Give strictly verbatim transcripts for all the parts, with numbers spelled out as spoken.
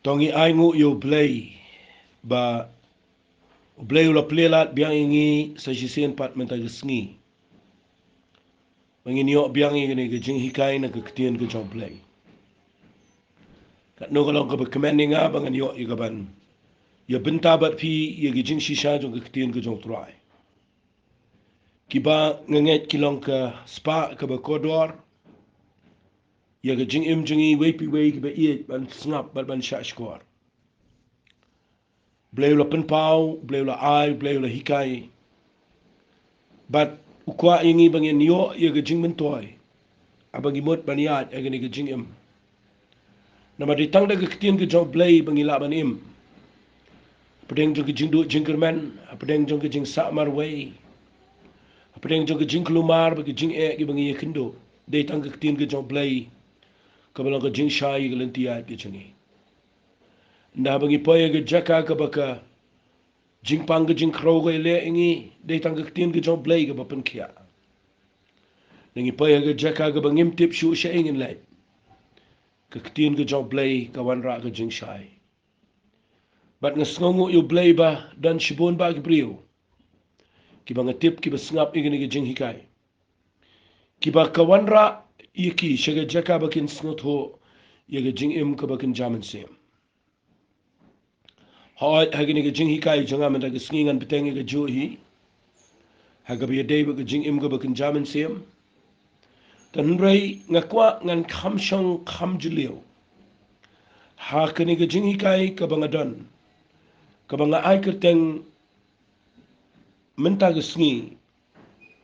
To ngi ai nguh ïa U Blei ba U Blei u la plie lad biang ïa ngi sa shisien pat mynta ka sngi ba ngin ïoh biang ïa kane ka jinghikai na ka ktien ka jong U Blei. Katno ka long kaba kmen ïa nga ba ngan ïoh ïa ka ban ïa bynta bad phi ïa ka jingshisha jong ka ktien ka jong U Trai. Kiba nga ngeit ki long ka spah kaba kordor ïa ka jingim jong ngi wei pa wei kiba ïeit ban sngap bad ban shahshkor. U Blei u la pynpaw, U Blei u la ai, U Blei u la hikai. Bad u kwah ïa ngi ba ngin ïoh ïa ka jingmyntoi haba ngi mut ban ïaid ha kane ka jingim. Namar dei tang da ka ktien ka jong U Blei ba ngi lah ban im. Hapdeng jong ka jingduh jingkyrmen, hapdeng jong ka jingsah marwei, hapdeng jong ka jingkulmar bad ka jingeh kiba ngi ïakynduh, dei tang ka ktien ka jong U Blei kaba long ka jingshai ïa ka lynti ïaid ka jong ngi. Ynda haba ngi poi ha ka jaka kaba ka jingpang ka jingkhrew ka ïaleh ïa ngi, dei tang ka ktien ka jong U Blei kaba pynkhiah. Ynda ngi poi ha ka jaka kaba ngim tip shuh shaei ngin leit, ka ktien ka jong U Blei ka wanrah ka jingshai. Bad nga sngewnguh ïa U Blei ba don shibun bah ki briew kiba nga tip kiba sngap ïa kane ka jinghikai, kiba ka wanrah ïa ki sha ka jaka ba kin sngewthuh ïa ka jingim kaba kynja mynsiem. Hooid, ha kane ka jinghikai jong nga mynta ka sngi ngan bteng ïa kajuh hi, ha kaba ïadei bad ka jingim kaba kynja mynsiem. Hynrei nga kwah ngan kham shong kham jylliew ha kane ka jinghikai kaba nga don, kaba nga ai kyrteng mynta ka sngi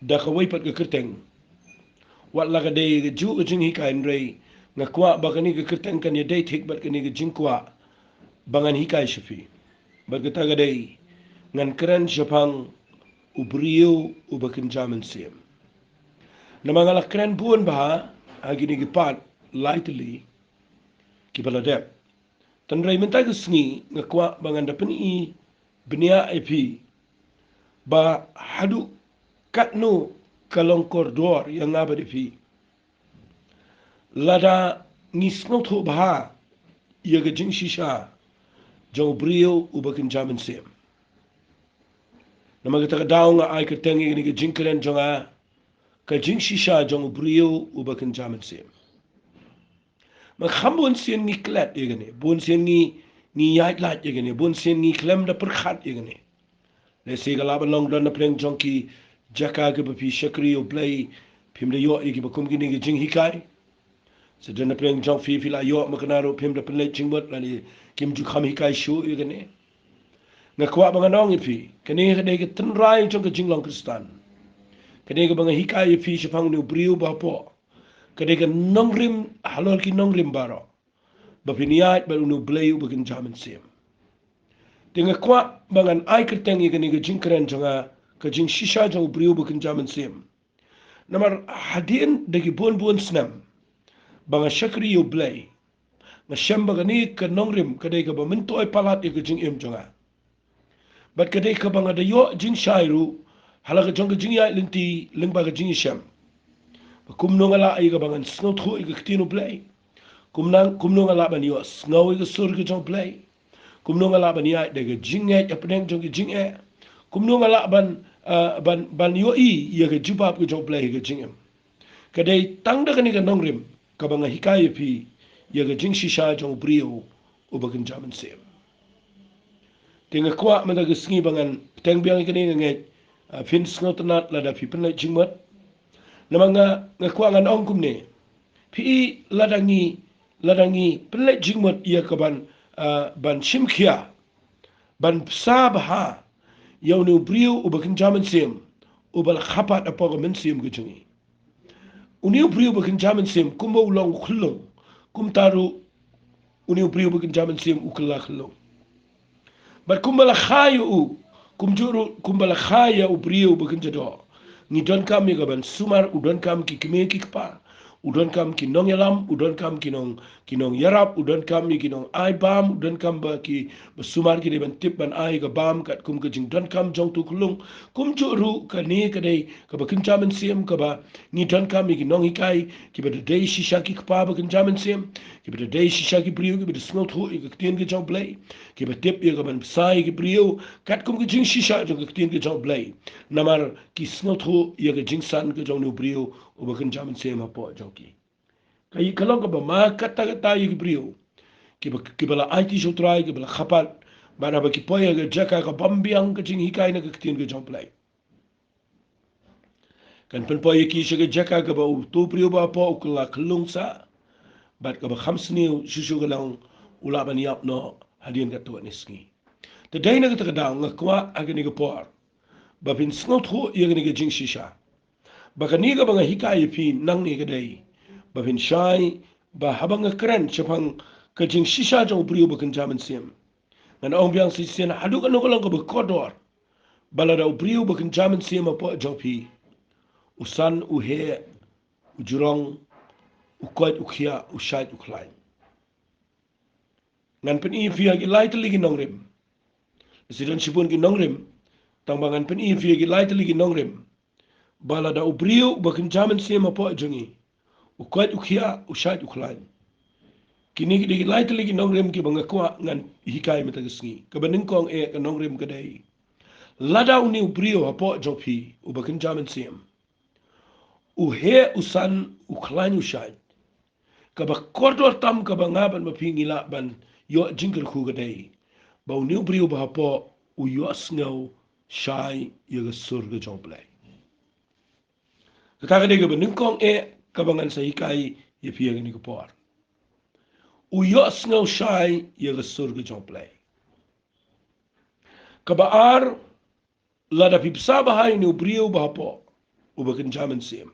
da kawei pat ka kyrteng. Wat la ka dei kajuh ka jinghikai, hynrei nga kwah ba kane ka kyrteng kan ïadei thik bad kane ka jingkwah ba ngan hikai sha phi. Bad kata ka dei, ngan kren shaphang u briew uba kynja mynsiem. Namar nga la kren bun bha ha kine ki pat lai tylli kiba la dep. Hynrei mynta ka sngi nga kwah ba ngan da pyni bniah ïa phi ba haduh katno ka long kordor ïa nga bad ïa phi lada ngi sngewthuh bha ïa ka jingshisha jong u briew uba kynja mynsiem. Namar kata ka daw nga ai kyrteng ïa kane ka jingkren jong nga, ka jingshisha jong u briew uba kynja mynsiem. Namar kham bun sien ngi klet ïa kane, bun sien ngi, ngi ïaid lait ïa kane, bun sien ngi khlem da pyrkhat ïa kane. Lehse ka lah ban long don na pdeng jong ki jaka kiba phi shakri ïa u Blei, phim da ïoh ïa kiba kum kine ki jinghikai. Sa don na pdeng jong phi, phi la ïoh, ma kane ruh phim da pynleit jingmut lane kim ju kham hikai shuh ïa kane. Nga kwah ba ngan ong ïa phi, kane ka dei ka tynrai jong ka jinglong Khristan. Kane kaba nga hikai ïa phi shaphang une u briew ba hapoh, ka dei ka nongrim halor ki nongrim baroh, ba phin ïaid bad une u Blei uba kynja mynsiem. Te nga kwah ba ngan ai kyrteng ïa kane ka jingkren jong nga, ka jingshisha jong u briew uba kynja mynsiem. Namar hadien da ki bun bun snem ba nga shakri ïa u Blei, nga shem ba kane ka nongrim ka dei kaba myntoi palat ïa ka jingim jong nga. Bad ka dei kaba nga da ïoh jingshai ruh ha la ka jong ka jingïaid lynti lyngba ka jingïashem, ba kumno nga lah ïa kaba ngan sngewthuh ïa ka ktien u Blei. Kumno, kumno nga lah ban ïohsngew ïa ka sur ka jong u Blei. Kumno nga lah ban ïaid da ka jingngeit hapdeng jong ka jingeh. Kumno nga lah ban, ah, ban, ban ïohi ïa ka jubab ka jong u Blei ha ka jingim. Ka dei tang da kane ka nongrim kaba nga hikai ïa phi ïa ka jingshisha jong u briew uba kynja mynsiem. Te nga kwah mynta ka sngi ba ngan bteng biang ïa kane, nga ngeit, ah, phin sngewtynnat lada phi pynleit jingmut. Namar nga, nga kwah ngan ong kumne. Phi i, lada ngi, lada ngi pynleit jingmut ïa ka ban, ah, ban shim khia, ban bsa bha ïa une u briew uba kynja mynsiem, uba la kha pat hapoh ka mynsiem ka jong ngi. Une u briew uba kynja mynsiem, kumba u long u khyllung, kumta ruh une u briew uba kynja mynsiem u kylla khyllung. Bad kumba la kha ïa u, kumjuh ruh kumba la kha ïa u briew uba kynja doh, ngi donkam ïa ka ban sumar, u donkam ki kmie ki kpa, u donkam ki nongïalam, u donkam ki nong, ki nongïarap, u donkam ïa ki nongai bam, u donkam ba ki basumar ki dei ban tip ban ai ka bam katkum ka jingdonkam jong utu u khyllung. Kumjuh ruh kane ka dei kaba kynja mynsiem kaba ngi donkam ïa ki nonghikai kiba da dei shisha ki kpa ba kynja mynsiem, Kiba da dei shisha ki briew kiba da sngewthuh ïa ka ktien ka jong U Blei, kiba tip ïa kaban bsa ïa ki briew katkum ka jingshisha jong ka ktien ka jong U Blei. Namar ki sngewthuh ïa ka jingsan ka jong une u briew uba kynja mynsiem hapoh jong ki. Ka, ka long kaba ma katta katta ïa ki briew kiba, kiba la aiti sha U Trai, kiba la kyrpad, bad haba ki poi ha ka jaka ka bym biang ka jinghikai na ka ktien ka jong U Blei, kan pynpoi ïa ki sha ka jaka kaba uto u briew uba hapoh u kylla kyllung sah, bad kaba kham sniew shuh shuh ka long u lah ban ïap noh hadien katto katne sngi. Te dei na kata ka daw nga kwah ha kane ka por ba phin sngewthuh ïa kane ka jingshisha, ba kane kaba nga hikai ïa phi nangne ka dei ba phin shai, ba haba nga kren shaphang ka jingshisha jong u briew uba kynja mynsiem, ngan ong biang shisien, haduh katno ka long kaba kordor ba lada u briew uba kynja mynsiem hapoh jong phi u san, u heh, u jrong, u koit, u khiah, u shait, u khlaiñ. Ngan pyni ïa phi ha ki lai tylli ki nongrim. Lada don shibun ki nongrim, tang ba ngan pyni ïa phi ha ki lai tylli ki nongrim, ba lada u briew uba kynja mynsiem hapoh jong ngi u koit, u khiah, u shait, u khlaiñ. Kine ki dei ki lai tylli ki nongrim kiba nga kwah ngan hikai mynta ka sngi. Kaba nyngkong eh ka nongrim ka dei, lada une u briew hapoh jong phi uba kynja mynsiem u heh, u san, u khlaiñ, u shait, kaba kordor tam kaba nga bad ma phi ngi lah ban ïoh jingkyrkhu ka dei ba une u briew uba hapoh u ïohsngew shai ïa ka sur ka jong U Blei. Kata ka dei kaba nyngkong eh kaba ngan sa hikai ïa phi ha kane ka por. U ïohsngew shai ïa ka sur ka jong U Blei. Kaba ar, lada phi bsa bha ïa une u briew uba hapoh uba kynja mynsiem,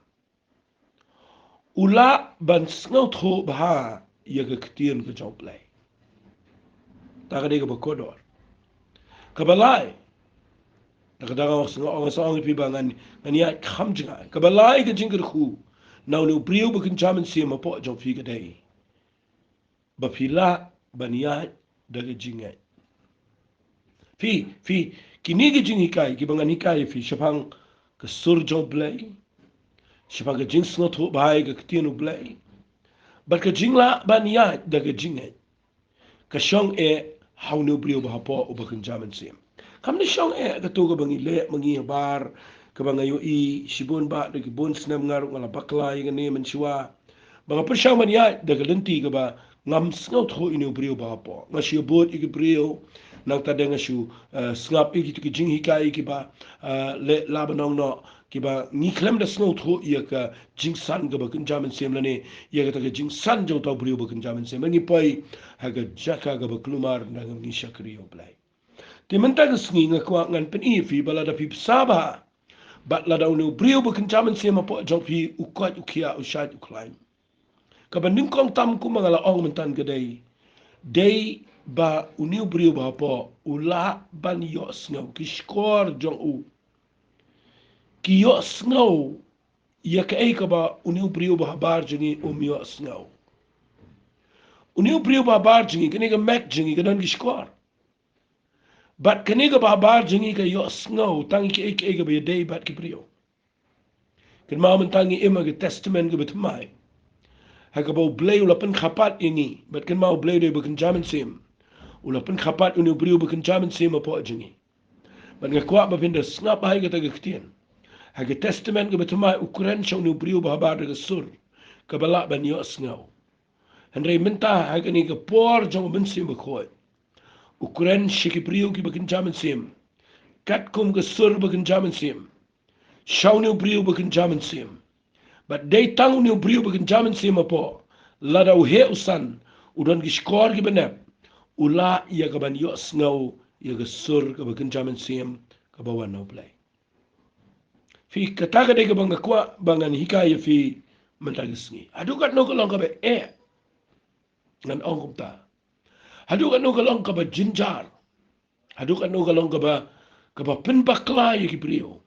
u lah ban sngewthuh bha ïa ka ktien ka jong U Blei. Kata ka dei kaba kordor. Kaba lai, kata ka dang ong, nga ong, nga ong ïa phi ba ngan, ngan ïaid kham jngai. Kaba lai ka jingkyrkhu na une u briew uba kynja mynsiem hapoh jong phi ka dei ba phi lah ban ïaid da ka jingngeit. Phi, phi, kine ki jinghikai kiba ngan hikai ïa phi shaphang ka sur jong U Blei, shaphang ka jingsngewthuh bha ïa ka ktien U Blei, bad ka jinglah ban ïaid da ka jingngeit, ka shong eh ha une u briew uba hapoh uba kynja mynsiem. Kam dei shong eh kato kaba ngi leh ma ngi habar, kaba nga ïohi shibun bah, da ki bun snem nga ruh nga la bakla ïa kane mynshuwa, ba nga pyrshang ban ïaid da ka lynti kaba ngam sngewthuh ïa une u briew uba hapoh. Nga shu ïabud ïa ki briew, nangta de nga shu, eh, sngap ïa kito ki jinghikai kiba, eh, leh, lah ban ong noh, kiba ngi khlem da sngewthuh ïa ka jingsan kaba kynja mynsiem lane ïa kata ka jingsan jong uta u briew uba kynja mynsiem. Ngi poi ha ka jaka kaba kulmar na ka ngi shakri ïa U Blei. Te mynta ka sngi nga kwah ngan pyni ïa phi ba lada phi bsa bha, bad lada une u briew uba kynja mynsiem hapoh jong phi u koit, u khiah, u shait, u khlaiñ, kaba nyngkong tam kumba nga la ong mynta ka dei, dei ba une u briew uba hapoh u lah ban ïohsngew. Ki shkor jong u ki ïohsngew ïa kaei kaba une u briew uba habar jong ngi um ïohsngew. Une u briew uba habar jong ngi, kane ka mek jong ngi ka don ki shkor. Bad kane kaba habar jong ngi ka ïohsngew tang ïa kaei kaei kaba ïadei bad ki briew. Kynmaw mynta ngi im ha ka Testament kaba thymmai, ha kaba U Blei u la pynkyrpad ïa ngi. Bad kynmaw, U Blei u dei uba kynja mynsiem. U la pynkyrpad ïa une u briew uba kynja mynsiem hapoh jong ngi. Bad nga kwah ba phin da sngap bha ïa kata ka ktien. Ha ka Testament kaba thymmai u kren sha une u briew uba habar da ka sur kaba lah ban ïohsngew. Hynrei mynta ha kane ka por jong U Mynsiem Bakhuid, u kren sha ki briew kiba kynja mynsiem katkum ka sur ba kynja mynsiem, sha une u briew ba kynja mynsiem. Bad dei tang une u briew ba kynja mynsiem hapoh, lada u heh u san, u don ki shkor kiba nep, u lah ïa kaban ïohsngew ïa ka sur kaba kynja mynsiem kaba wan na U Blei. Phi, kata ka dei kaba nga kwah ba ngan hikai ïa phi mynta ka sngi. Haduh katno ka long kaba eh, ngan ong kumta. Haduh katno ka long kaba jynjar. Haduh katno ka long kaba, kaba pynbakla ïa ki briew,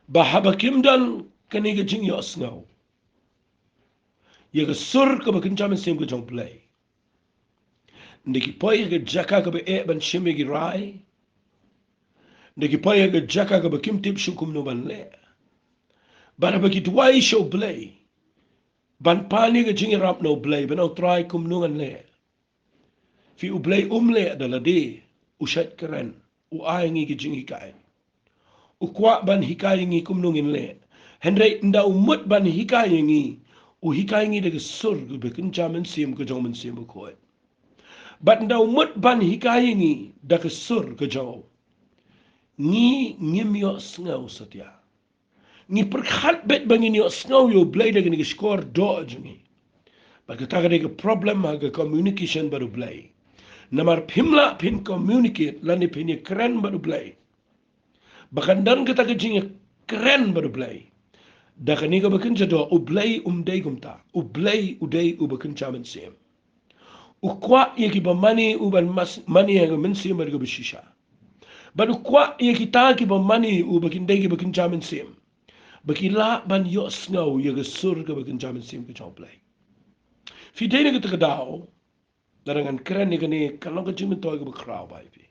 ba haba kim don kane ka jingïohsngew ïa ka sur kaba kynja mynsiem ka jong U Blei, nda ki poi ha ka jaka kaba eh ban shim ïa ki rai, nda ki poi ha ka jaka kaba kim tip shuh kumno ban leh. Bad haba ki duwai sha U Blei, ban pan ïa ka jingïarap na U Blei, ban ong Trai kumno ngan leh. Phi, U Blei um leh da lade, u shait kren, u ai ngi ki jinghikai. U kwah ban hikai ïa ngi kumno ngin leh. Hynrei ynda u mut ban hikai ïa ngi, u hikai ngi da ka sur kaba kynja mynsiem ka jong u Mynsiem Bakhuid. Bad ynda u mut ban hikai ïa ngi da ka sur ka jong u, ngi ngim ïohsngew satia. Ngi pyrkhat beit ba ngin ïohsngew ïa U Blei da kane ka shkor doh jong ngi. Bad kata ka dei ka problem ha ka communication bad U Blei. Namar phim lah phin communicate lane phin ïakren bad U Blei, ba kan don kata ka jingïakren bad U Blei da kane kaba kynja doh. U Blei um dei kumta. U Blei u dei uba kynja mynsiem. U kwah ïa kiba mane u ban mas-, mane ha ka mynsiem bad kaba shisha. Bad u kwah ïa kita kiba mane u ba kin dei kiba kynja mynsiem, ba ki lah ban ïohsngew ïa ka sur kaba kynja mynsiem ka jong U Blei. Phi, dei na kata ka daw, lada ngan kren ïa kane, ka long ka jingmyntoi kaba khraw bha ïa phi.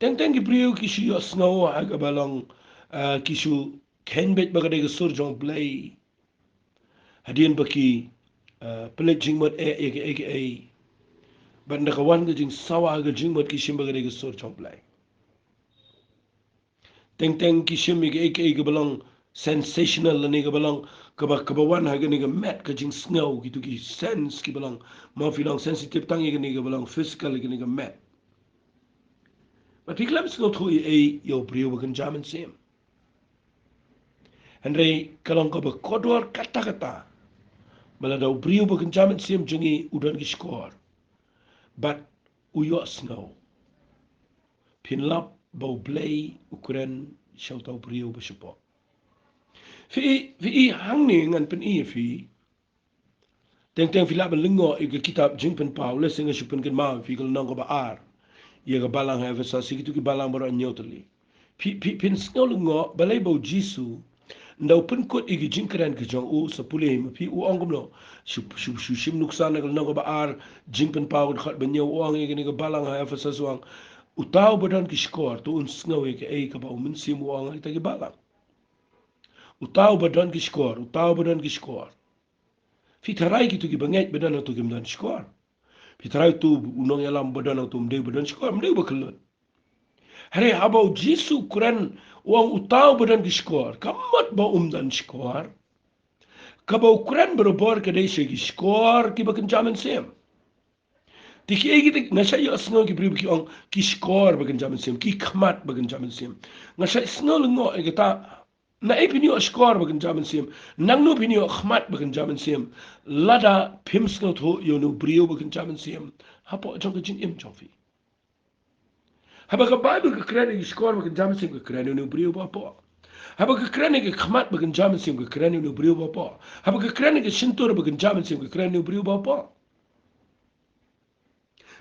Teng teng ki briew ki shu ïohsngew ha kaba long, ah, ki shu kheiñ beit ba ka dei ka sur jong U Blei. Hadien ba ki, ah, pynleit jingmut eh ïa kaei kaei, bad ynda ka wan ka jingsawa ha ka jingmut ki shim ba ka dei ka sur jong U Blei. Teng teng ki shim ïa kaei kaei kaba long sensational lane kaba long, kaba, kaba wan ha kane ka met ka jingsngew, kito ki sense kiba long, ma phi long sensitive tang ïa kane kaba long physical, ïa kane ka met. Bad phi khlem sngewthuh ei ei ïa u briew ba kynja mynsiem. Hynrei ka long kaba kordor katta katta ba lada u briew ba kynja mynsiem jong ngi u don ki shkor bad u ïohsngew, phin lap ba U Blei u kren sha uta u briew ba shapoh. Phi, phi, hangne ngan pyni ïa phi. Teng teng phi lah ban lyngngoh ïa ka kitab Jingpynpaw, lehse nga shu pynkynmaw ïa phi ka lynnong kaba ar, ïa ka balang ha Ephesus, ïa kito ki balang baroh hynñiew tylli. Phi, phi, phin sngew lyngngoh balei ba U Jisu, ynda u pynkut ïa ki jingkren ka jong u, sa pule ma phi u ong kumno. Shu, shu, shu shim nuksa na ka lynnong kaba ar Jingpynpaw, ka dkhot ba hynñiew, u ong ïa kane ka balang ha Ephesus, u ong, uta uba don ki shkor to un sngew ïa kaei kaba u Mynsiem u ong ha kita ki balang. Uta uba don ki shkor, uta uba don ki shkor. Phi tharai kito kiba ngeit ba don hangto kim don shkor. Phi tharai uto u nongïalam ba don hangto um dei ba don shkor, um dei ba kyllut. Hynrei haba U Jisu u kren, u ong uta uba don ki shkor, kam mut ba um don shkor. Kaba u kren barabor ka dei sha ki shkor kiba kynja mynsiem. Te kiei kita, nga shait ïohsngew ki briew ba ki ong ki shkor ba kynja mynsiem, ki khmat ba kynja mynsiem. Nga shait sngew lyngngoh ïa kata. Naei phin ïoh shkor ba kynja mynsiem? Nangno phin ïoh khmat ba kynja mynsiem? Lada phim sngewthuh ïa une u briew ba kynja mynsiem hapoh jong ka jingim jong phi. Haba ka Baibl ka kren ïa ki shkor ba kynja mynsiem, ka kren ïa une u briew ba hapoh. Haba ka kren ïa ki khmat ba kynja mynsiem, ka kren ïa une u briew ba hapoh. Haba ka kren ïa ki shyntur ba kynja mynsiem, ka kren ïa une u briew ba hapoh.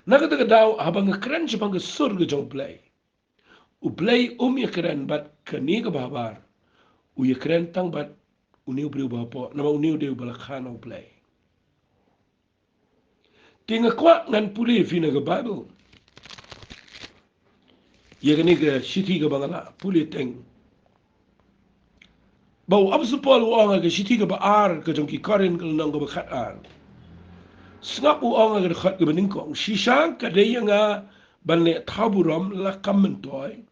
Na kata ka daw, haba nga kren shaphang ka sur ka jong U Blei, U Blei um ïakren bad kane kaba habar. U ïakren tang bad une u briew ba hapoh, namar une u dei uba la kha na U Blei. Te nga kwah ngan pule ïa phi na ka Baibl, ïa kane ka shithi kaba nga la pule teng. Ba u Apostol Paul u ong ha ka shithi kaba ar ka jong ki Korinth, ka lynnong kaba khatar. Sngap, u ong ha ka dkhot kaba nyngkong, shisha ka dei ïa nga ban leh thaw burom la kam myntoi.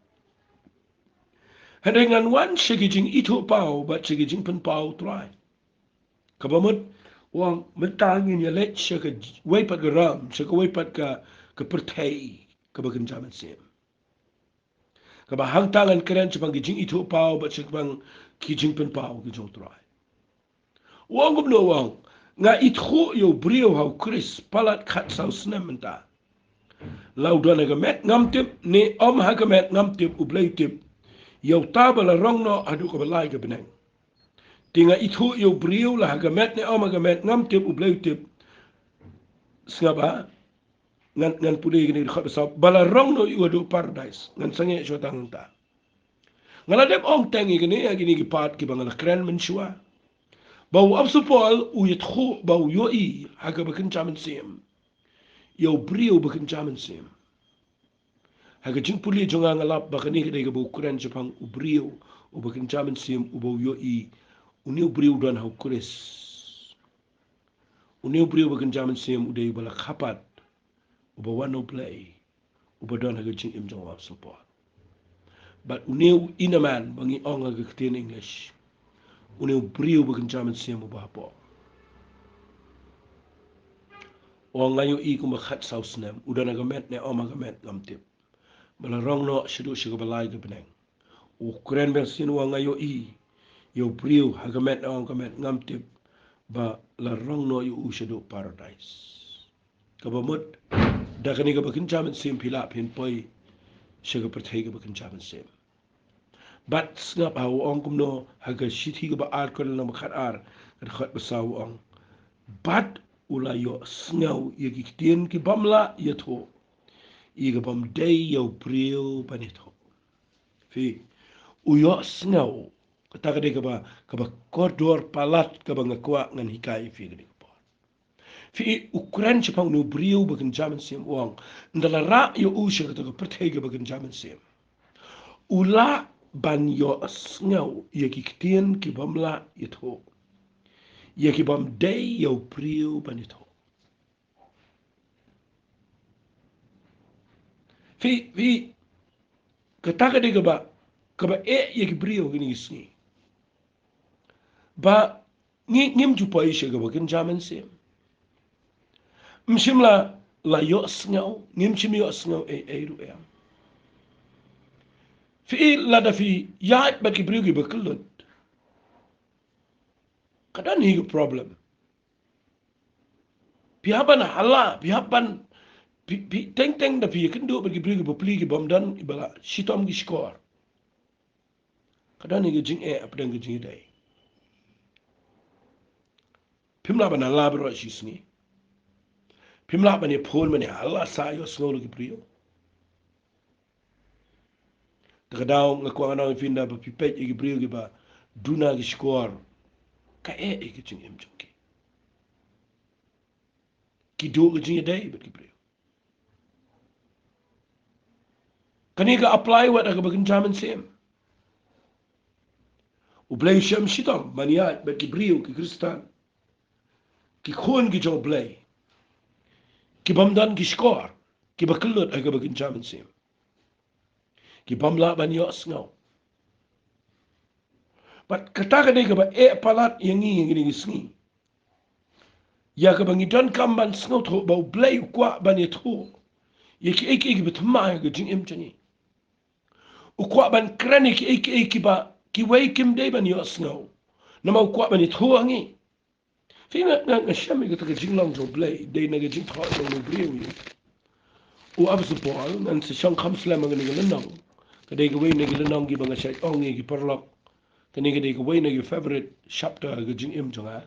Hynrei ngan wan sha ki jingithuhpaw bad sha ki jingpynpaw U Trai. Kaba mut, u ong mynta ngin ïaleit sha kawei pat ka ram, sha kawei pat ka, ka pyrthei kaba kynja mynsiem. Kaba hangta ngan kren shaphang ki jingithuhpaw bad shaphang ki jingpynpaw ki jong U Trai. U ong kumno, u ong, nga ithuh ïa u briew ha U Khrist palat khatsaw snem mynta. La u don ha ka met ngam tip, ne em ha ka met ngam tip, U Blei u tip. Ïa uta ba la rong noh haduh kaba lai ka bneng. Te nga ithuh ïa u briew la ha ka met ne em ha ka met ngam tip, U Blei u tip. Sngap, ha? Ngan, ngan pule ïa kane ka dkhot ba saw, ba la rong noh ïa u haduh paradais. Ngan sangeh shuwa tang hangta. Nga la dep ong teng ïa kine, ïa kine ki pat kiba nga la kren mynshuwa. Ba u Apostol Paul u ïathuh, ba u ïohi ha kaba kynja mynsiem ïa u briew ba kynja mynsiem. Ha ka jingpule jong nga, nga lap ba kane ka dei kaba u kren shaphang u briew uba kynja mynsiem, uba u ïohi, une u briew u don ha U Khrist. Une u briew ba kynja mynsiem u dei uba la kha pat, uba wan na U Blei, uba don ha ka jingim jong u ap sngewbha. Bad une u inner man ba ngi ong ha ka ktien English, une u briew ba kynja mynsiem uba hapoh. U ong nga ïohi kumba khatsaw snem, u don ha ka met ne em ha ka met ngam tip. Ba la rong noh shaduh sha kaba lai ka bneng. U kren biang sien u ong nga ïohi ïa u briew ha ka met ne em ha ka met ngam tip, ba la rong noh ïa u shaduh paradise. Kaba mut, da kane kaba kynja mynsiem phi lah phin poi sha ka pyrthei kaba kynja mynsiem. Bad sngap ha u ong kumno ha ka shithi kaba ar Korinth lynnong ba khatar, ka dkhot ba saw u ong: Bad u la ïohsngew ïa ki ktien ki bym lah ïathuh, ïa ka bym dei ïa u briew ban ïathuh. Phi, u ïohsngew, kata ka dei kaba, kaba kordor palat kaba nga kwah ngan hikai ïa phi kane ka por. Phi, u kren shaphang une u briew ba kynja mynsiem u ong, ynda la rah ïa u sha kata ka pyrthei kaba kynja mynsiem, u lah ban ïohsngew ïa ki ktien ki bym lah ïathuh, ïa ki bym dei ïa u briew ban ïathuh. Phi, phi, kata ka dei kaba, kaba eh ïa ki briew kine ki sngi. Ba ngi, ngim ju poi sha kaba kynja mynsiem. Ym shym la, la ïohsngew, ngim shym ïohsngew ei ei ruh em. Phi, lada phi ïaid bad ki briew kiba kyllut, ka don hi ka problem. Phi hap ban hala, phi hap ban, phi, phi teng teng da phi ïakynduh bad ki briew kiba pli ki bym don, iba la shitom ki shkor. Ka don hi ka jingeh hapdeng ka jingïadei. Phim lah ban hala baroh shi sngi. Phim lah ban ïa phone ban ïa hala sa ïohsngew la ki briew. Te ka daw nga kwah ngan ong ïa phi, ynda ba phi peit ïa ki briew kiba duna ki shkor, ka eh ïa ka jingim jong ki. Ki duh ka jingïadei bad ki briew. Kane ka apply wat ha kaba kynja mynsiem. U Blei u shem shitom ban ïaid bad ki briew ki Khristan, ki khun ki jong U Blei, ki bym don ki shkor, kiba kyllut ha kaba kynja mynsiem, ki bym lah ban ïohsngew. Bad kata ka dei kaba eh palat ïa ngi ïa kine ki sngi, ïa kaba ngi donkam ban sngewthuh ba U Blei u kwah ban ïathuh ïa kiei kiei kiba thymmai ha ka jingim jong ngi. U kwah ban kren ïa kiei kiei kiba kiwei kim dei ban ïohsngew, namar u kwah ban ïathuh ha ngi. Phi, nga, nga, nga shem ïa kata ka jinglong jong U Blei dei na ka jingthoh jong une u briew ïa u Apostol Paul. Ngan sa shong kham slem ha kane ka lynnong. Ka dei kawei na ki lynnong kiba nga shait ong ïa ki paralok. Kane ka dei kawei na ki favorite chapter ha ka jingim jong nga.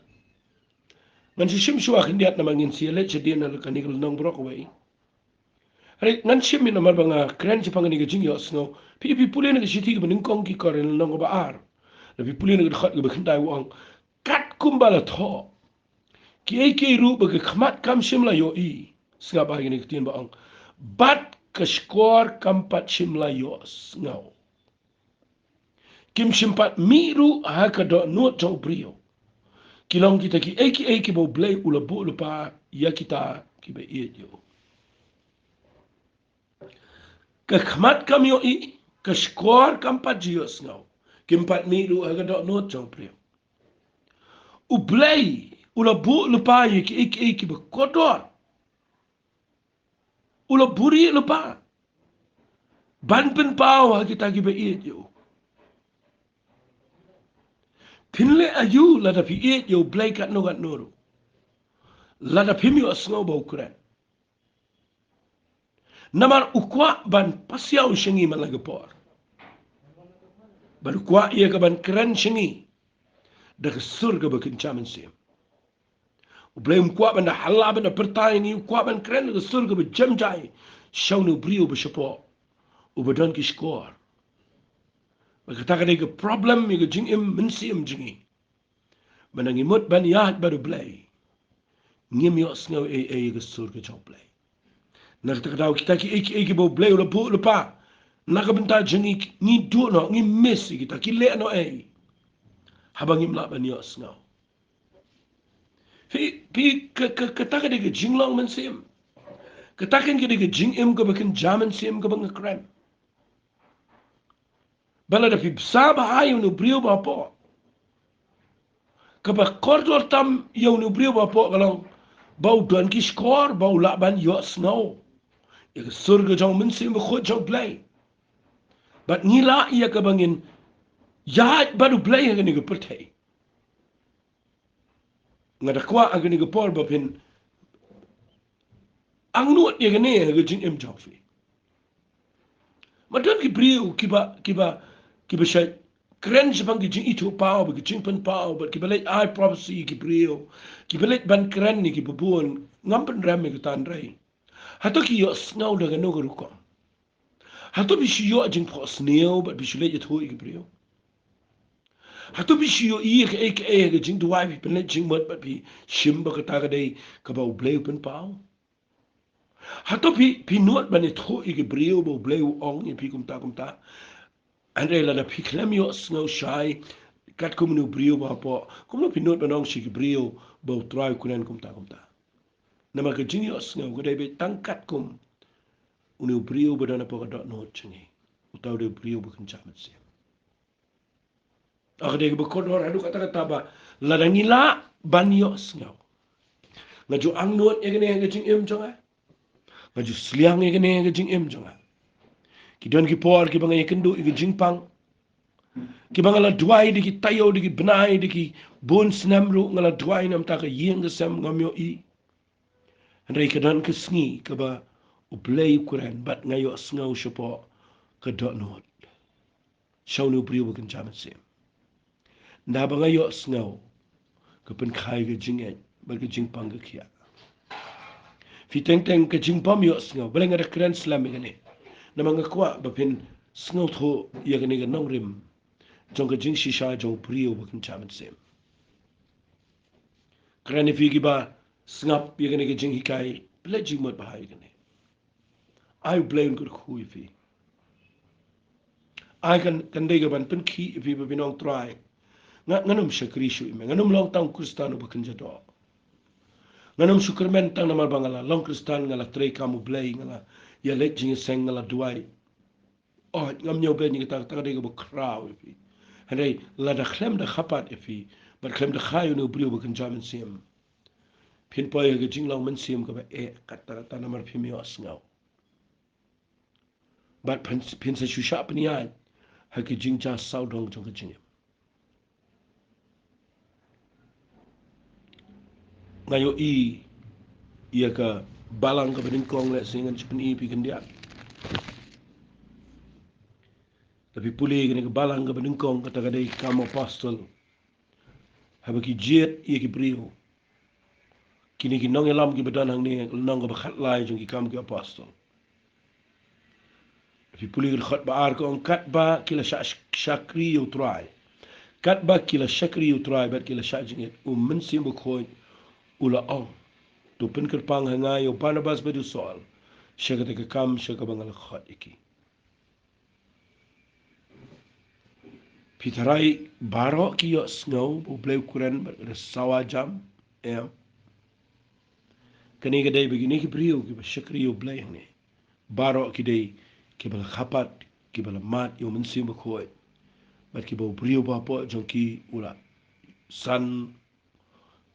Ngan sa shim shuwa khyndiat namar ngin sa ïaleit shadien na kane ka lynnong baroh kawei. Hynrei ngan shim ïa namar ba nga kren shaphang kane ka jingïohsngew. Phi, phi pule na ka shithi kaba nyngkong ki Korinth lynnong kaba ar, lada phi pule na ka dkhot kaba khyndai u ong, katkum ba la thoh, kiei kiei ruh ba ka khmat kam shym la ïohi. Sngap ha kine ki ktien ba ong, bad ka shkor kam pat shym la ïohsngew. Kim shym pat mih ruh ha ka dohnud jong u briew. Ki long kita kiei kiei kiba U Blei u la buh lypa ïa kita kiba ïeit ïa u. Ka khmat kam ïohi, ka shkor kam pat ju ïohsngew, kim pat mih ruh ha ka dohnud jong u briew. U Blei u la buh lypa ïa kiei kiei kiba kordor. U la buh lypa ban pynpaw ha kita kiba ïeit ïa u. Phin leh aïu lada phi ïeit ïa U Blei katno katno ruh, lada phim ïohsngew ba u kren? Namar u kwah ban pasiaw sha ngi man la ka por. Bad u kwah ïa ka ban kren sha ngi da ka sur kaba kynja mynsiem. U Blei um kwah ban da hala ban da pyrta ïa ngi, u kwah ban kren da ka sur kaba jemjai sha une u briew ba shapoh, uba don ki shkor. Bad kata ka dei ka problem ïa ka jingim mynsiem jong ngi. Mynta ngi mut ban ïaid bad U Blei, ngim ïohsngew ei ei ïa ka sur ka jong U Blei. Na kata ka daw kita kiei kiei kiba U Blei u la buh lypa na ka bynta jong ngi, ngi duh noh, ngi miss ïa kita, ki leh noh ei haba ngim lah ban ïohsngew. Phi, phi, ka, ka, kata ka dei ka jinglong mynsiem. Kata kan ka dei ka jingim kaba kynja mynsiem kaba nga kren. Ba lada phi bsa bha ïa une u briew ba hapoh, kaba kordor tam ïa une u briew ba hapoh ka long ba u don ki shkor ba u lah ban ïohsngew ïa ka sur ka jong u Mynsiem Bakhuid jong U Blei. Bad ngi lah ïa kaba ngin ïaid bad U Blei ha kane ka pyrthei. Nga da kwah ha kane ka por ba phin angnud ïa kane ha ka jingim jong phi. Ma don ki briew kiba, kiba, kiba shait kren shaphang ki jingithuhpaw bad ki jingpynpaw bad kiba leit ai prophecy ïa ki briew, kiba leit ban kren ïa kiba bun, ngam pynrem ïa kata, hynrei hato ki ïohsngew da kano ka rukom? Hato phi shu ïoh jingphohsniew bad phi shu leit ïathuh ïa ki briew? Hato phi shu ïohi ïa kaei kaei ha ka jingduwai, phi pynleit jingmut bad phi shim ba kata ka dei kaba U Blei u pynpaw? Hato phi, phi nud ban ïathuh ïa ki briew ba U Blei u ong ïa phi kumta kumta? Hynrei lada phi khlem ïohsngew shai katkum une u briew ba hapoh, kumno phi nud ban ong sha ki briew ba U Trai u kren kumta kumta? Namar ka jingïohsngew ka dei beit tang katkum une u briew ba don hapoh ka dohnud jong ngi. Uta u dei u briew ba kynja mynsiem. Ka dei kaba kordor haduh katta katta ba lada ngi lah ban ïohsngew. Nga ju angnud ïa kane ha ka jingim jong nga. Nga ju sliang ïa kane ha ka jingim jong nga. Ki don ki por kiba nga ïakynduh ïa ka jingpang, kiba nga la duwai da ki taïew, da ki bnai, da ki bun snem ruh nga la duwai namar ka ïing ka sem ngam ïohi. Hynrei ka don ka sngi kaba U Blei u kren bad nga ïohsngew shapoh ka dohnud, sha une u briew ba kynja mynsiem. Naba nga ïohsngew, ka pynkha ïa ka jingngeit bad ka jingpang ka khiah. Phi teng teng ka jingbym ïohsngew, balei nga da kren slem ïa kane? Namar nga kwah ba phin sngewthuh ïa kane ka nongrim jong ka jingshisha jong u briew ba kynja mynsiem. Kren ïa phi kiba sngap ïa kane ka jinghikai, pynleit jingmut bha ïa kane. Ai U Blei un kyrkhu ïa phi. Ai kan, kan dei ka ban pynkhih ïa phi ba phin ong, Trai, nga, ngan ym shakri shuh ïa me, ngan ym long tang u Khristan uba kynja doh. Ngan ym shu kyrmen tang namar ba nga la long Khristan, nga la trei kam U Blei, nga la ïaleit jingïaseng, nga la duwai. Oh, ngam ñiew beiñ ïa kata, kata ka dei kaba khraw ïa phi. Hynrei lada khlem da kha pat ïa phi bad khlem da kha ïa une u briew ba kynja mynsiem, phin poi ha ka jinglong mynsiem kaba eh katta katta namar phim ïohsngew. Bad phin, phin sa shu shah pynïaid ha ka jingjia sawdong jong ka jingim. Nga ïohi ïa ka balang kaba nyngkong, lehse ngan shu pyni ïa phi khyndiat. Lada phi pule ïa kane ka balang kaba nyngkong, kata ka dei Kam Apostol. Haba ki jied ïa ki briew, kine ki nongïalam kiba don hangne, lynnong kaba khatlai jong ki Kam ki Apostol. Phi pule ka dkhot ba ar, ka ong, katba ki la shah sh-, shakri ïa u Trai. Katba ki la shakri ïa u Trai bad ki la shah jingit, u Mynsiem Bakhuid u la ong, to pynkyrpang ha nga ïa u Barnabas bad u Saul sha kata ka kam sha kaba nga la khot ïa ki. Phi tharai baroh ki ïohsngew ba U Blei u kren bad ka da sawa jam? Em. Kane ka dei ba kine ki briew kiba shakri ïa U Blei hangne, baroh ki dei kiba la kha pat, kiba la mad ïa u Mynsiem Bakhuid, bad kiba u briew ba hapoh jong ki u la san,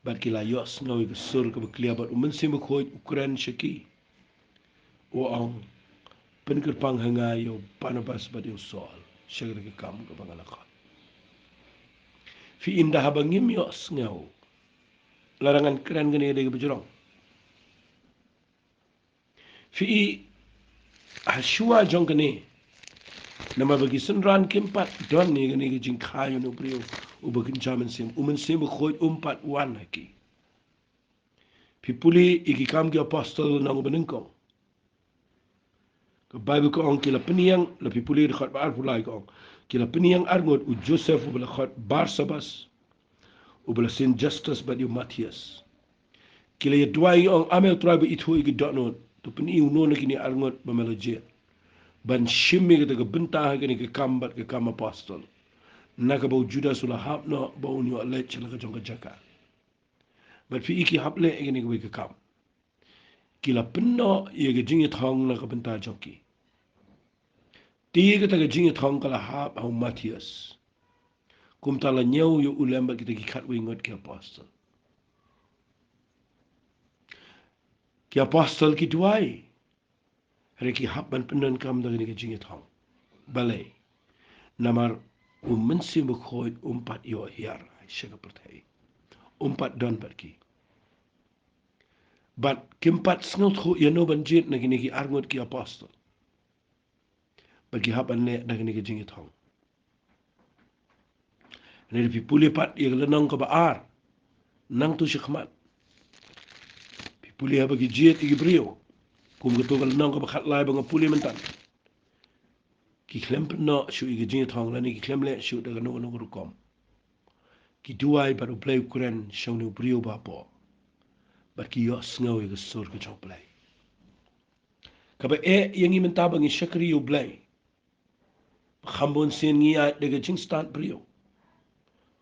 bad ki la ïohsngew ïa ka sur kaba clear bad u Mynsiem Bakhuid u kren sha ki, u ong, pynkyrpang ha nga ïa u Barnabas bad ïa u Saul sha kata ka kam kaba nga la khot. Phi i, ynda haba ngim ïohsngew, lada ngan kren kane ka dei kaba jrong. Phi i, ha shuwa jong kane, namar ba ki synran kim pat don ïa kane ka jingkha ïa une u briew uba kynja mynsiem, u Mynsiem Bakhuid um pat wan ha ki. Phi pule ïa ki Kam ki Apostol lynnong ba nyngkong, ka Baibl ka ong ki la pynïeng, lada phi pule dkhot ba arphew lai ka ong, ki la pynïeng arngut, u Joseph uba la khot Barsabas, uba la sien Justus bad ïa u Matthias. Ki la ïaduwai, ong, A me u Trai ba ithuh ïa ki dohnud, to pyni uno na kine arngut ba me la jied ban shim ïa kata ka bynta ha kane ka kam bad ka Kam Apostol, na kaba u Judas u la hap noh ba un ïoh leit sha la ka jong ka jaka. Bad phi i ki hap leh ïa kane kawei ka kam. Ki la pynnoh ïa ka jingïathong na ka bynta jong ki. Te kata ka jingïathong ka la hap ha u Mathaios. Kumta la ñiew ïa u lem bad kita ki khatwei ngut ki apostol. Ki apostol ki duwai. Hynrei ki hap ban pyndonkam da kane ka jingïathong. Balei? Namar u Mynsiem Bakhuid um pat ïoh hiar sha ka pyrthei. Um pat don bad ki. Bad kim pat sngewthuh ïano ban jied na kine ki arngut ki apostol. Bad ki hap ban leh da kane ka jingïathong. Hynrei phi pule pat ïa ka lynnong kaba ar, nangtu shakhmat, phi pule haba ki jied ïa ki briew, kum kato ka lynnong kaba khatlai ba nga pule mynta. Ki khlem pynnoh shuh ïa ka jingïathong lane ki khlem leh shuh da kano kano ka rukom. Ki duwai bad U Blei u kren sha une u briew ba hapoh. Bad ki ïohsngew ïa ka sur ka jong U Blei. Kaba eh ïa ngi mynta ba ngi shakri ïa U Blei. Ba kham bun sien ngi ïaid da ka jingstad briew.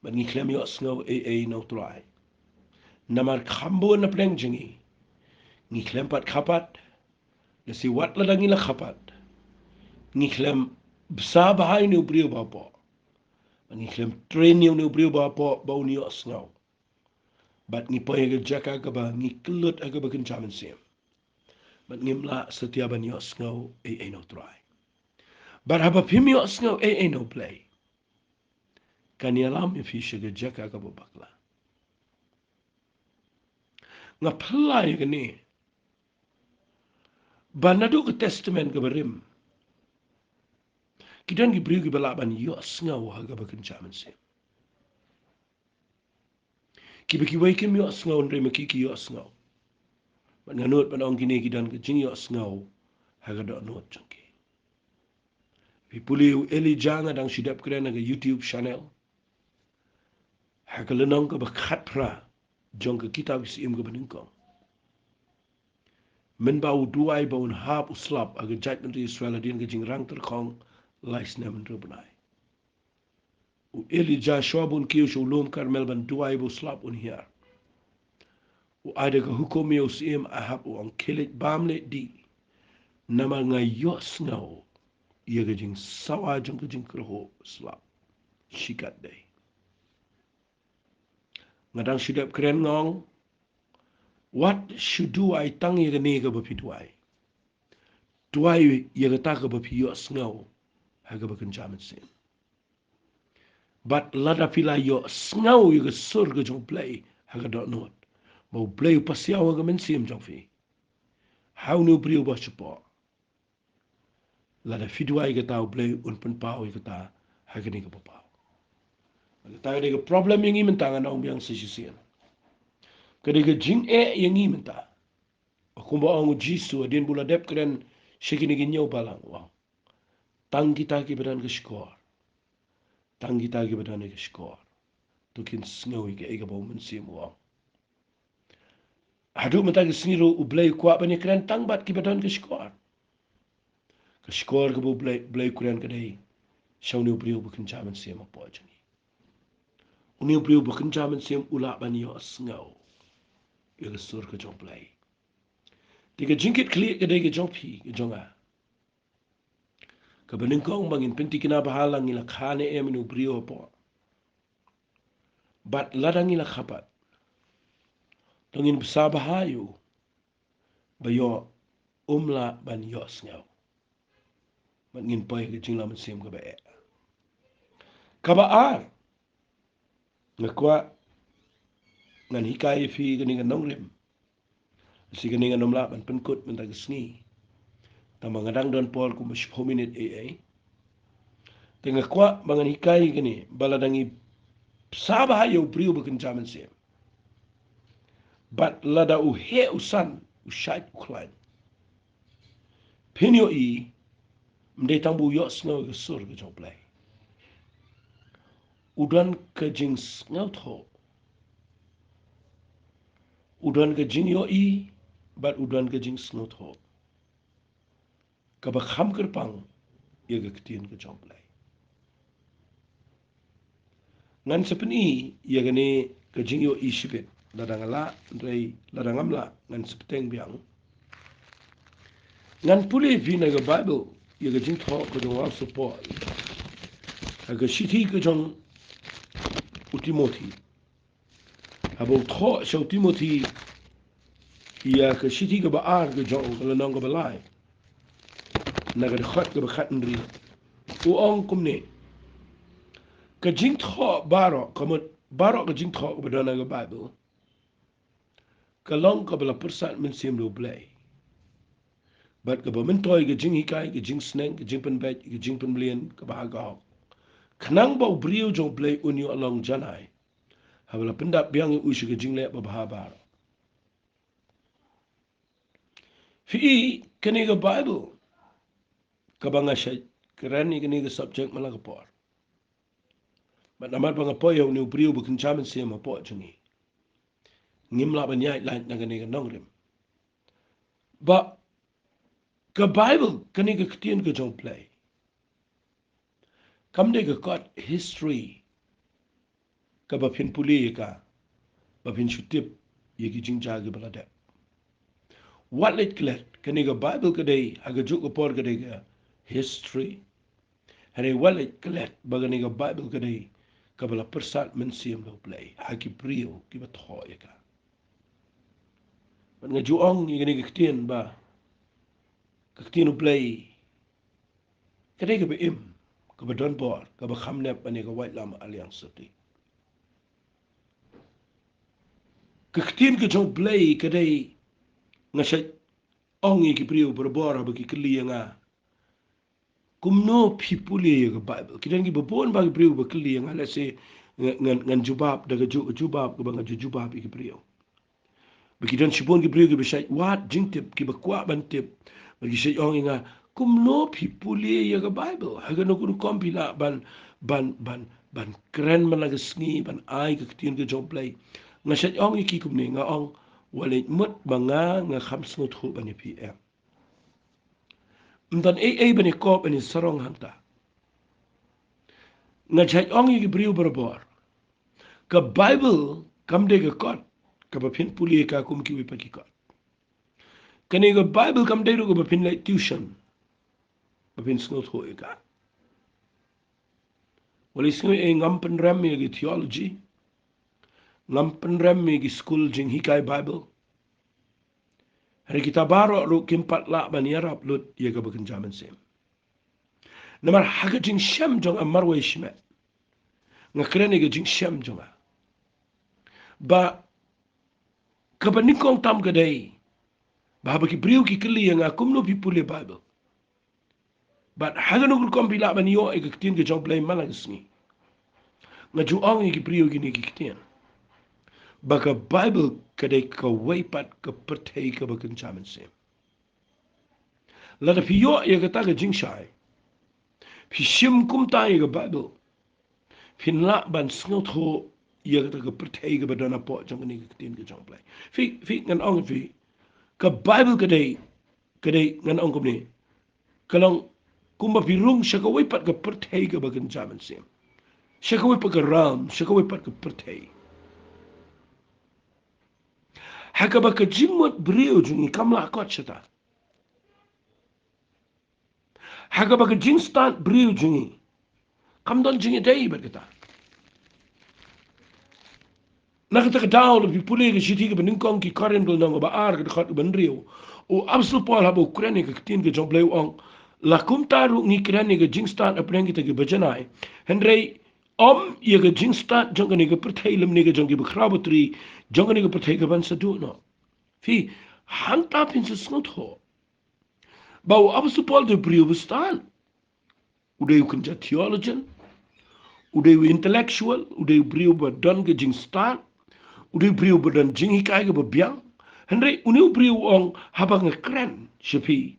Bad ngi khlem ïohsngew ei ei na U Trai. Namar kham bun na pdeng jong ngi, ngi khlem pat kha pat. Lehse wat lada ngi la kha pat, ngi khlem bsa bha ïa une u briew ba hapoh. Bad ngi khlem train ïa une u briew ba hapoh ba un ïohsngew. Bad ngi poi ha ka jaka kaba ngi kyllut ha kaba kynja mynsiem. Bad ngim lah satia ban ïohsngew ei ei na U Trai. Bad haba phim ïohsngew ei ei na U Blei, kan ïalam ïa phi sha ka jaka kaba bakla. Nga phylla ïa kane ba naduh ka Testament kaba rim, ki don ki briew kiba lah ban ïohsngew ha kaba kynja mynsiem. Kiba kiwei kim ïohsngew, hynrei ma ki ki ïohsngew. Bad nga nud ban ong kine ki don ka jingïohsngew ha ka dohnud jong ki. Phi pule u Elijah, nga dang shu dep kren ha ka YouTube channel, ha ka lynnong kaba khatphra jong ka kitab Ki Syiem kaba nyngkong. Mynba u duwai ba un hap u slap ha ka jaitbynriew Israel hadien ka jingrang tyrkhong lai snem hynriew bnai. U Elijah, shuwa ba un kiew sha u lum Karmel ban duwai ba u slap un hiar, u ai da ka hukum ïa u syiem Ahab, u ong, khie leit bam leit dih, namar nga ïohsngew ïa ka jingsawa jong ka jingkyrhuh slap shikatdei. Nga dang shu dep kren, nga ong, wat shu duwai tang ïa kane kaba phi duwai. Duwai ïa kata kaba phi ïohsngew ha kaba kynja mynsiem. Bad lada phi la ïohsngew ïa ka sur ka jong U Blei ha ka dohnud, ba U Blei u pasiaw ha ka mynsiem jong phi, ha une u briew ba shapoh, lada phi duwai ïa kata, U Blei un pynpaw ïa kata ha kane kaba paw. Kata ka dei ka problem ïa ngi mynta, ngan ong biang sa shisien. Ka dei ka jingeh ïa ngi mynta. Kumba ong u Jisu hadien ba u la dep kren sha kine ki hynñiew balang, u ong, tang kita kiba don ka shkor, tang kita kiba don ka shkor, to kin sngew ïa kaei kaba u Mynsiem u ong. Haduh mynta ka sngi ruh U Blei u kwah ban ïakren tang bad kiba don ka shkor. Ka shkor kaba U Blei, Blei u kren ka dei sha une u briew ba kynja mynsiem hapoh jong ngi. Une u briew ba kynja mynsiem u lah ban ïohsngew ïa ka sur ka jong U Blei. Te ka jingkitkhlieh ka dei ka jong phi, ka jong nga. Kaba nyngkong, ba ngin pynthikna bha la ngi la kha ne em ïa une u briew hapoh. Bad lada ngi la kha pat, to ngin bsa bha ïa u ba ïoh um lah ban ïohsngew. Bad ngin poi ha ka jinglong mynsiem kaba eh. Kaba ar, nga kwah ngan hikai ïa phi kane ka nongrim. Shi kane ngan ym lah ban pynkut mynta ka sngi, tangba nga dang don por kumba shiphew minit ei ei. Te nga kwah ba ngan hikai ïa kane, ba lada ngi bsa bha ïa u briew ba kynja mynsiem, bad lada u heh u san, u shait u khlaiñ, phin ïohi, ym dei tang ba u ïohsngew ïa ka sur ka jong U Blei. U don ka jingsngewthuh. U don ka jingïohi, bad u don ka jingsngewthuh kaba kham kyrpang ïa ka ktien ka jong U Blei. Ngan sa pyni ïa kane ka jingïohi shibit. Lada nga lah, hynrei lada ngam lah, ngan sa bteng biang. Ngan pule ïa phi na ka Baibl ïa ka jingthoh ka jong u Apostol Paul ha ka shithi ka jong u Timothi. Haba u thoh sha u Timothi ïa ka shithi kaba ar ka jong u, ka lynnong kaba lai, na ka dkhot kaba khathynriew, u ong kumne: Ka jingthoh baroh, ka mut baroh ka jingthoh kaba don ha ka Baibl, ka long kaba la pyrsad mynsiem da u Blei, bad kaba myntoi ka jinghikai, ka jingsneng, ka jingpynbeit, ka jingpynmlien kaba ha ka hok, khnang ba u briew jong u Blei un ïoh long janai, haba la pyndap biang ïa u sha ka jingleh babha baroh. Phi i, kane ka Baibl kaba nga shait kren ïa kane ka subject man la ka por, bad namar ba nga poi ïa une u briew ba kynja mynsiem hapoh jong ngi, ngim lah ban ïaid lait na kane ka nongrim. Ba ka Baibl, kane ka ktien ka jong u Blei, kam dei ka kot history kaba phin pule ïa ka, ba phin shu tip ïa ki jingjia kiba la dep. Wat leit klet, kane ka Baibl ka dei, ha kajuh ka por ka dei ka history. Hynrei wat leit klet ba kane ka Baibl ka dei kaba la pyrsad mynsiem da u Blei ha ki briew kiba thoh ïa ka. Bad nga ju ong ïa kane ka ktien ba ka ktien u Blei ka dei kaba im, kaba don bor, kaba kham nep ban ïa ka waitlam ha liang syrti. Ka ktien ka jong u Blei ka dei, nga shait ong ïa ki briew barabor haba ki kylli ïa nga, kumno phi pule ïa ka Baibl. Ki don kiba bun ba ki briew ba kylli ïa nga, let's say, nga, ngan, ngan jubab da kajuh ka jubab kaba nga ju jubab ïa ki briew. Ba ki don shibun ki briew kiba shait wad jingtip, kiba kwah ban tip. Ba ki shait ong ïa nga, kumno phi pule ïa ka Baibl? Ha kano ka rukom phi lah ban, ban, ban, ban kren man la ka sngi, ban ai ka ktien ka jong u Blei? Nga shait ong ïa ki kumne, nga ong, wat leit mut ba nga, nga kham sngewthuh ban ïa phi em. Ym don ei ei ban ïa kop ban ïa sarong hangta. Nga shait ong ïa ki briew barabor, ka Baibl kam dei ka kot kaba phin pule ïa ka kum kiwei pat ki kot. Kane ka Baibl kam dei ruh kaba phin leit tuition ba phin sngewthuh ïa ka. Wat leit sngew ei, ngam pynrem ïa ki theology, ngam pynrem ïa ki skul jinghikai Baibl. Hynrei kita baroh ruh kim pat lah ban ïarap lut ïa kaba kynja mynsiem. Namar ha ka jingshem jong nga marwei shimet, nga kren ïa ka jingshem jong nga, ba kaba nyngkong tam ka dei ba haba ki briew ki kylli ïa nga, kumno phi pule Baibl? Bad ha kano ka rukom phi lah ban ïoh ïa ka ktien ka jong u Blei man la ka sngi? Nga ju ong ïa ki briew kine ki ktien, ba ka Baibl ka dei kawei pat ka pyrthei kaba kynja mynsiem. Lada phi ïoh ïa kata ka jingshai, phi shim kumta ïa ka Baibl, phin lah ban sngewthuh ïa kata ka pyrthei kaba don hapoh jong kane ka ktien ka jong u Blei. Phi, phi, ngan ong phi, ka Baibl ka dei, ka dei, ngan ong kumne, ka long kumba phi rung sha kawei pat ka pyrthei kaba kynja mynsiem, sha kawei pat ka realm, sha kawei pat ka pyrthei, ha kaba ka jingmut briew jong ngi kam lah kot shata, ha kaba ka jingstad briew jong ngi kam don jingïadei bad kata. Na kata ka daw, lada phi pule ka shithi kaba nyngkong ki Korinth, lynnong kaba ar, ka dkhot kaba hynriew, u Apostol Paul haba u kren ïa ka ktien ka jong u Blei u ong, la kumta ruh ngi kren ïa ka jingstad hapdeng kita kiba janai, hynrei ym ïa ka jingstad jong kane ka pyrthei lymne ka jong kiba khraw batri jong kane ka pyrthei kaban sa duh noh. Phi, hangta phin sa sngewthuh ba u Apostol Paul u dei u briew ba stad. U dei u kynja theologian, u dei u intellectual, u dei u briew ba don ka jingstad, u dei u briew ba don jinghikai kaba biang. Hynrei une u briew u ong, haba nga kren sha phi,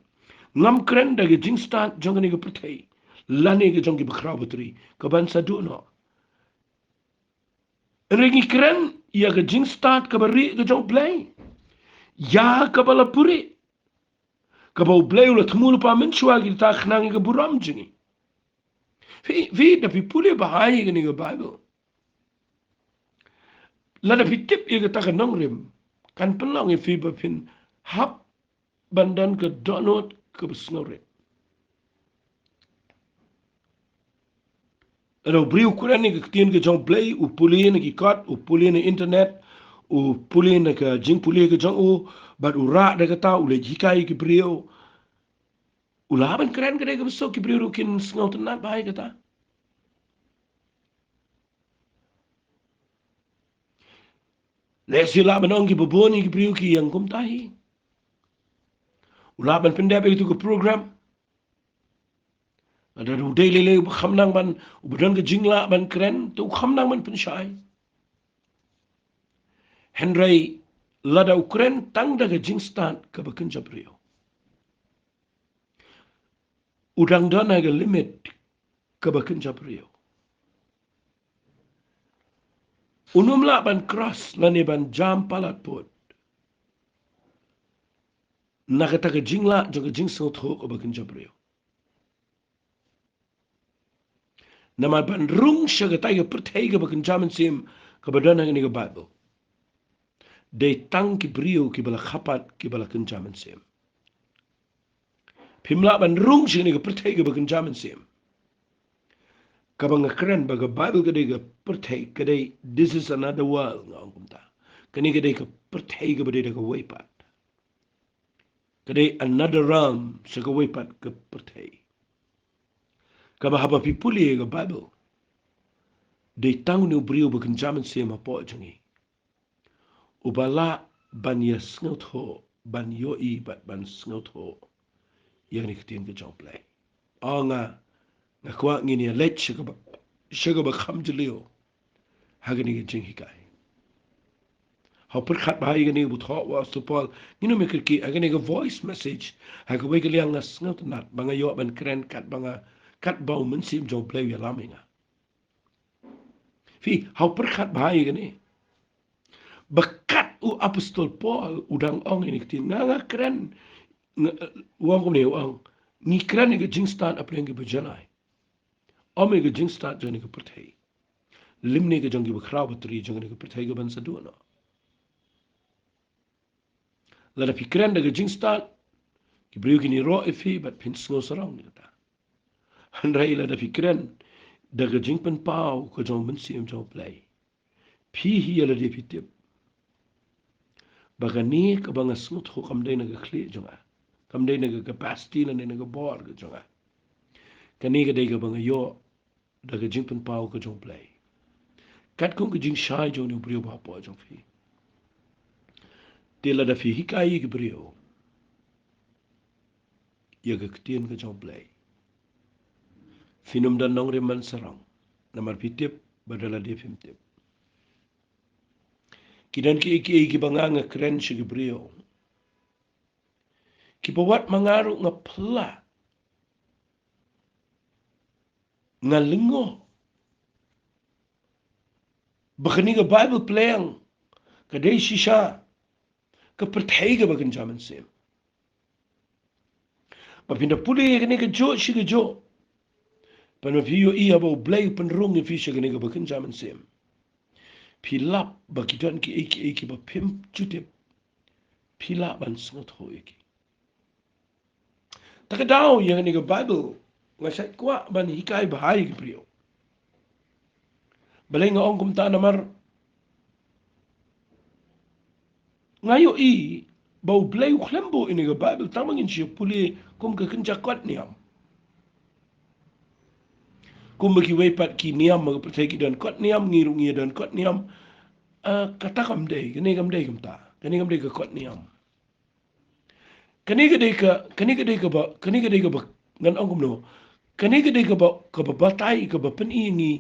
ngam kren da ka jingstad jong kane ka pyrthei lane ka jong kiba khraw batri kaban sa duh noh. Hynrei ngi kren ïa ka jingstad kaba rieh ka jong u Blei, ïa kaba la purieh, kaba u Blei u la thmu lypa mynshuwa ïa kita khnang ïa ka burom jong ngi. Phi, phi, da phi pule bha ïa kane ka Baibl, Lada phi tip ïa kata ka nongrim, kan pynlong ïa phi ba phin hap ban don ka dohnud kaba sngewrit. Lada u briew u kren ïa ka ktien ka jong U Blei, u pule na ki kot, u pule na internet, u pule na ka jingpule ka jong u, bad u rah da kata, u leit hikai ïa ki briew. U lah ban kren ka dei kaba suk, ki briew ruh kin sngewtynnat bha ïa kata. Lehse u lah ban ong kiba bun ïa ki briew ki ïeng kumta hi. U lah ban pyndep ïa katu ka program. Lada u dei lei lei uba kham nang ban, uba don ka jinglah ban kren, te u kham nang ban pynshai. Hynrei lada u kren tang da ka jingstad kaba kynja briew, u dang don ha ka limit kaba kynja briew. Un ym lah ban cross lane ban jam palat pud na kata ka jinglah jong ka jingsngewthuh kaba kynja briew. Namar ban rung sha kata ka pyrthei kaba kynja mynsiem kaba don ha kane ka Baibl, dei tang ki briew kiba la khapat, kiba la kynja mynsiem. Phim lah ban rung sha kane ka pyrthei kaba kynja mynsiem. Kaba nga kren ba ka Baibl ka dei ka pyrthei, ka dei, this is another world, nga ong kumta. Kane ka dei ka pyrthei kaba dei da kawei pat. Ka dei another realm, sha kawei pat ka pyrthei. Kaba haba phi pule ïa ka Baibl, dei tang une u briew ba kynja mynsiem hapoh jong ngi uba lah ban ïa sngewthuh, ban ïohi bad ban sngewthuh ïa kane ka ktien ka jong U Blei. O nga, nga kwah ngin ïa leit sha kaba, sha kaba kham jylliew ha kane ka jinghikai. Ha u pyrkhat bha ïa kane, u thoh u Apostol Paul, ngin ym ïa kyrkieh, ha kane ka voice message, ha kawei ka liang nga sngewtynnat ba nga ïoh ban kren katba nga, katba u Mynsiem jong U Blei u ïalam ïa nga. Phi, ha u pyrkhat bha ïa kane. Ba kat u Apostol Paul u dang ong ïa kane ka ktien, nga, nga kren, nga, u ong kumne, u ong, ngi kren ïa ka jingstad hapdeng kiba janai, ym ïa ka jingstad jong kane ka pyrthei. Lymne ka jong kiba khraw batri, jong kane ka pyrthei kaban sa duh noh. Lada phi kren da ka jingstad, ki briew kin ïaroh ïa phi bad phin sngew sarong ïa kata. Hynrei lada phi kren da ka jingpynpaw ka jong u Mynsiem jong U Blei, phi hi ïa lade phi tip ba kane kaba nga sngewthuh kam dei na ka khlieh jong nga, kam dei na ka capacity lane na ka bor ka jong nga. Kane ka dei kaba nga ïoh da ka jingpynpaw ka jong U Blei, katkum ka jingshai jong une u briew ba hapoh jong phi. Te lada phi hikai ïa ki briew ïa ka ktien ka jong U Blei, phin ym don nongrim ban sarong, namar phi tip ba da lade phim tip. Ki don kiei kiei kiba nga, nga kren sha ki briew, kiba wat ma nga ruh nga pla, nga lyngngoh ba kane ka Baibl pliang ka dei shisha ka pyrthei kaba kynja mynsiem. Ba phin da pule ïa kane kajuh shi kajuh, ba phin ïohi ïa ba U Blei u pynrung ïa phi sha kane kaba kynja mynsiem, phi lap ba ki don kiei kiei kiba phim ju tip, phi lah ban sngewthuh ïa ki. Ta ka daw ïa kane ka Baibl nga shait kwah ban hikai bha ïa ki briew. Balei nga ong kumta? Namar nga ïohi ba U Blei u khlem buh ïa kane ka Baibl tang ba ngin shu pule kum ka kynja kot niam. Kumba kiwei pat ki niam ha ka pyrthei ki don kot niam, ngi ruh ngi don kot niam. Ah, kata kam dei, kane kam dei kumta. Kane kam dei ka kot niam. Kane ka dei ka, kane ka dei kaba, kane ka dei kaba, ngan ong kumno, kane ka dei kaba, kaba batai, kaba pyni ïa ngi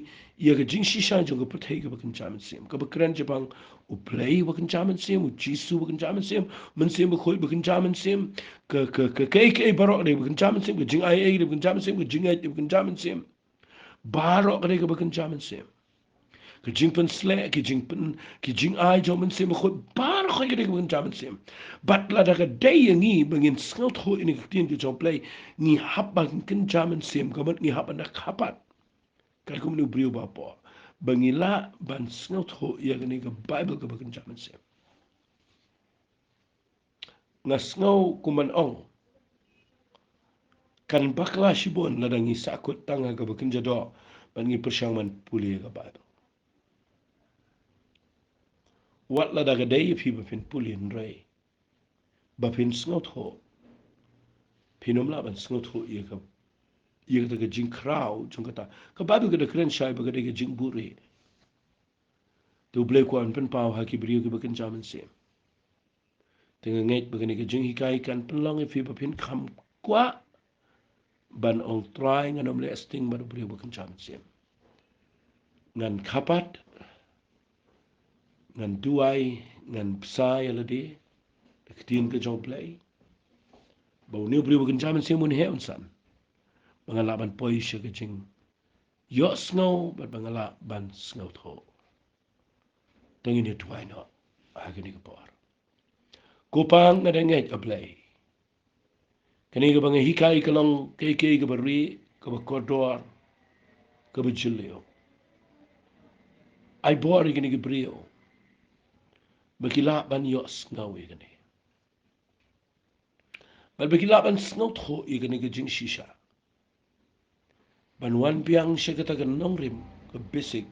ïa ka jingshisha jong ka pyrthei kaba kynja mynsiem, kaba kren shaphang U Blei uba kynja mynsiem, U Jisu uba kynja mynsiem, Mynsiem Bakhuid uba kynja mynsiem, ka, ka, ka, kaei kaei baroh ka dei ba kynja mynsiem, ka jingai ei ka dei ba kynja mynsiem, ka jingngeit ka dei ba kynja mynsiem. Baroh ka dei kaba kynja mynsiem. Ka jingpynsleh, ka jingpyn, ka jingai jong u Mynsiem Bakhuid, baroh ka dei kaba kynja mynsiem. Bad lada ka dei ïa ngi ba ngin sngewthuh ïa kane ka ktien ka jong U Blei, ngi hap ban kynja mynsiem, ka mut ngi hap ban da khapat. Katkum une u briew ba hapoh. ba ngi lah ban sngewthuh ïa kane ka Baibl kaba kynja mynsiem. Nga sngew kumno ong, kan bakla shibun lada ngi sahkut tang ha kaba kynja doh bad ngi pyrshang ban pule ïa ka Baibl. Wat lada ka dei ïa phi ba phin pule, hynrei ba phin sngewthuh, phin ym lah ban sngewthuh ïa ka, ïa kata ka jingkhraw jong kata. Ka Baibl ka da kren shai ba ka dei ka jingbuhrieh. Te U Blei u kwah ban pynpaw ha ki briew kiba kynja mynsiem. Te nga ngeit ba kane ka jinghikai kan pynlong ïa phi ba phin kham kwah ban ong, Trai, ngan ym leh sting bad u briew ba kynja mynsiem. Ngan kyrpad, ngan duwai, ngan bsa ïa lade da ka ktien ka jong U Blei, ba une u briew ba kynja mynsiem un heh un san, ba ngan lah ban poi sha ka jingïohsngew bad ba ngan lah ban sngewthuh. Te ngin ïa duwai noh ha kane ka por. Ko Pa, nga da ngeit, A Blei, kane kaba nga hikai ka long kaei kaei kaba rieh, kaba kordor, kaba jylliew. Ai bor ïa kine ki briew ba ki lah ban ïohsngew ïa kane, bad ba ki lah ban sngewthuh ïa kane ka jingshisha, ban wan biang sha kata ka nongrim, ka basic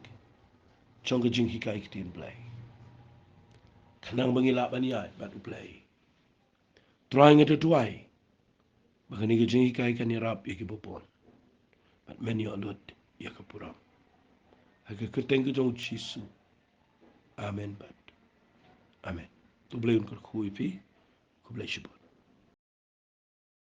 jong ka jinghikai ktien Blei, khnang ba ngi lah ban ïaid bad U Blei. Trai, nga da duwai ba kane ka jinghikai kan ïarap ïa kiba bun, bad men ïoh lut ïa ka burom. Ha ka kyrteng ka jong U Jisu. Amen bad amen. To U Blei un kyrkhu ïa phi. Khublei shibun.